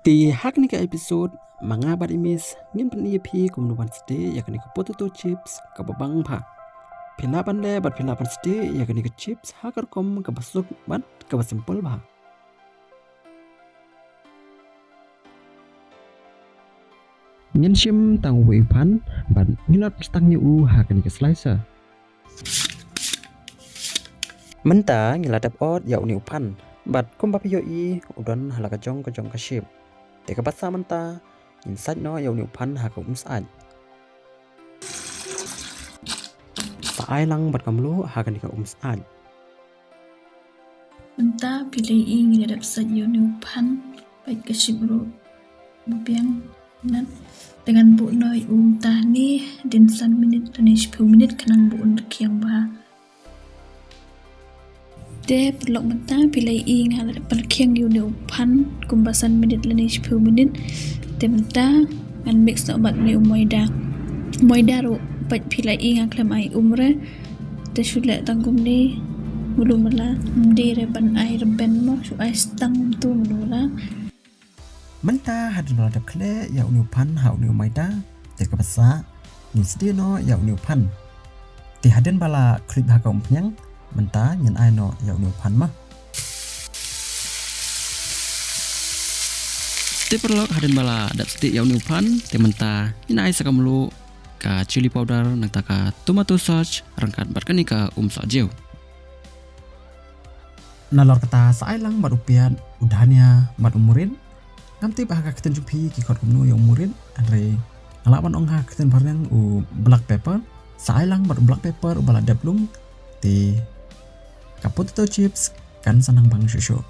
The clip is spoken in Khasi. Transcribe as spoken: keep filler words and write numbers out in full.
Te ha kane ka episode ma nga bad i Miss ngin pyni ïa phi kumno ban sdeh ïa kane ka potato chips kaba bang bha. Phi lah ban leh bad phi lah ban sdeh ïa kane ka chips ha ka rukom kaba suk bad kaba simple bha. Ngin shim tang uwei u phan bad ngin ot tang ïa u ha kane ka slicer. Mynta ngi la dep ot ïa une u phan bad kumba phi ïohi u don ha la ka jong ka jong ka shape. Te kaba sah mynta ngin sait noh ïa une u phan ha ka um sait. Sa ai lang bad ka mluh ha kane ka um sait. Mynta phi la ïohi ngi la dep sait ïa une u phan bad ka shape ruh ba biang. Nat te ngan buh noh ïa u mynta hangne hadien san minit lane shiphew minit khnang ba un rkhiang bha. Te paralok mynta phi la ïohi nga la dep pynrkhiang ïa une u phan kumba san minit lane shiphew minit. Te mynta ngan mix noh bad une u maida. Maida ruh pat phi la ïohi nga khlem ai um re. Te shu leh tang kumne mulu mala. Ym dei re ban ai rben mo, shu ai stang kumtu mulu mala. Mynta hadien ba la dep khleh ïa une u phan ha une u maida, te kaba sah ngin sdeh noh ïa une u phan. Te hadien ba la khleh ha ka umphniang mynta ngin ai noh ïa une u phan ma. Te paralok hadien ba la dep sdeh ïa une u phan te mynta ngin ai sa ka mluh ka chilli powder nangta ka tomato sauce ryngkat bad kane ka um sohjiw. Nalor kata sa ai lang bad u piat, u dhania bad u murit. Ngam tip ha ka ktien jong phi ki khot kumno ïa u murit, hynrei nga lah ban ong ha ka ktien phareng u black pepper. Sa ai lang bad u black pepper uba la dep lung. Te ka potato chips kan sa nang bang shuh shuh.